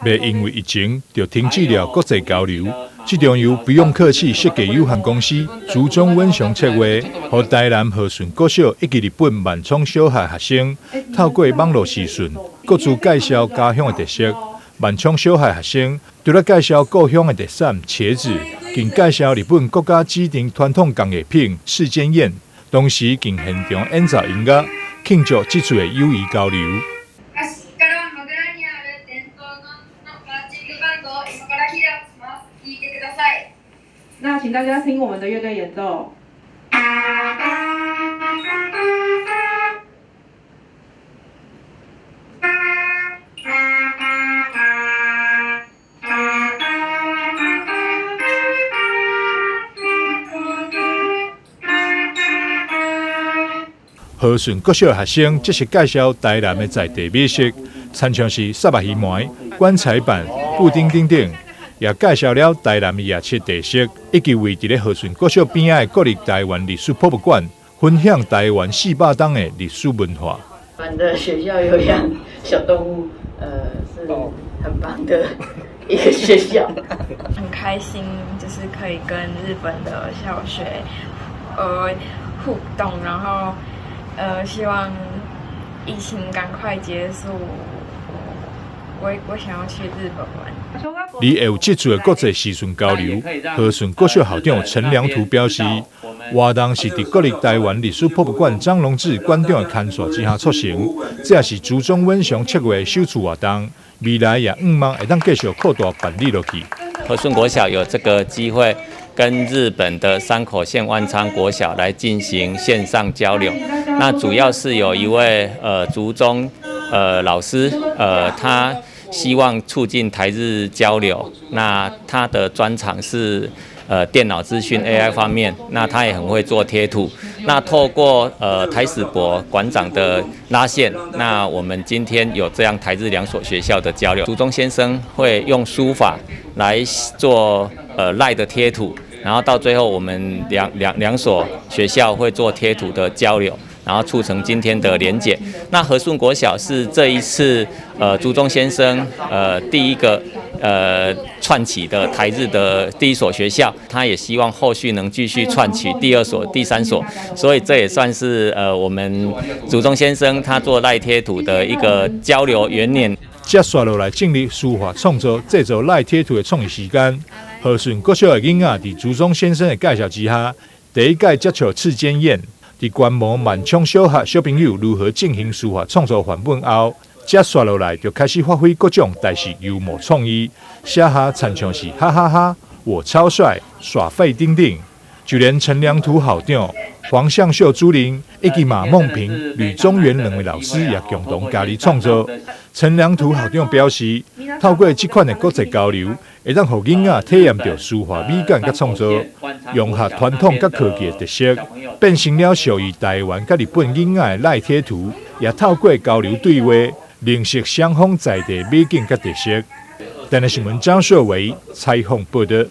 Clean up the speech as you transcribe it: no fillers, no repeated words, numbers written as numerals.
袂因為疫情就停止了國際交流。這場由不用客氣設計有限公司竹中溫雄策劃，予台南和順國小以及日本萬倉小學學生透過網路視訊，各自介紹家鄉的特色。萬倉小學學生除了介紹故鄉的特產茄子，更介紹日本國家指定傳統工藝品赤間硯，同時更現場演奏音樂，慶祝這次的友誼交流。昔からマグラにある伝統のマーチングバンドを今から披露します。聞いてください。那請大家聽我們的樂隊演奏。和順國小學生則是介紹台南的在地美食，親像是虱目魚糜、棺材板、布丁等等，也介紹了台南的夜市特色，以及位佇咧和順國小邊仔的國立臺灣歷史博物館，分享臺灣400冬的歷史文化。我們的學校有養小動物，是很棒的一個學校。很開心，就是可以跟日本的小學，互動，然後，希望疫情趕快結束。我想要去日本玩。而會有這次的國際視訊交流，和順國小校長陳良圖表示，活動是佇國立臺灣歷史博物館張榮志館長的牽線之下促成，這也是竹中溫雄策劃的首次活動，未來也向望會當繼續擴大辦理落去。和順國小有這個機會跟日本的山口縣萬倉國小來進行線上交流，那主要是有一位竹中老師，他希望促進台日交流，那他的專長是電腦資訊 AI 方面，那他也很會做貼圖。那透過台史博館長的拉線，那我們今天有這樣台日兩所學校的交流。竹中先生會用書法來做LINE 的貼圖，然後到最後我們兩所學校會做貼圖的交流，然後促成今天的連結。那和順國小是這一次竹中先生第一個串起的台日的第一所學校，他也希望後續能繼續串起第二所、第三所，所以這也算是我們竹中先生他做 LINE 貼圖的一個交流元年。接續落來進入書法創作、製作 LINE 貼圖的創意時間。和順國小的囡仔佇竹中先生的介紹之下，第一屆接觸赤間硯，佇觀摩萬昌小學小朋友如何進行書法創作範本後，接續落來就開始發揮各種台式幽默創意，寫下親像是哈哈哈，我超帥，耍廢丁丁，就連陳良圖校長、黃向秀主任以及馬夢平、呂中元兩位老師也共同加入創作。陳良圖校長表示，透過這款的國際交流，會當予囡仔體驗著書法美感佮創作，融合傳統佮科技的特色，變成了屬於台灣佮日本囡仔的 LINE 貼圖，也透過交流對話，認識雙方在地美景佮特色。台南新聞張碩維採訪報導。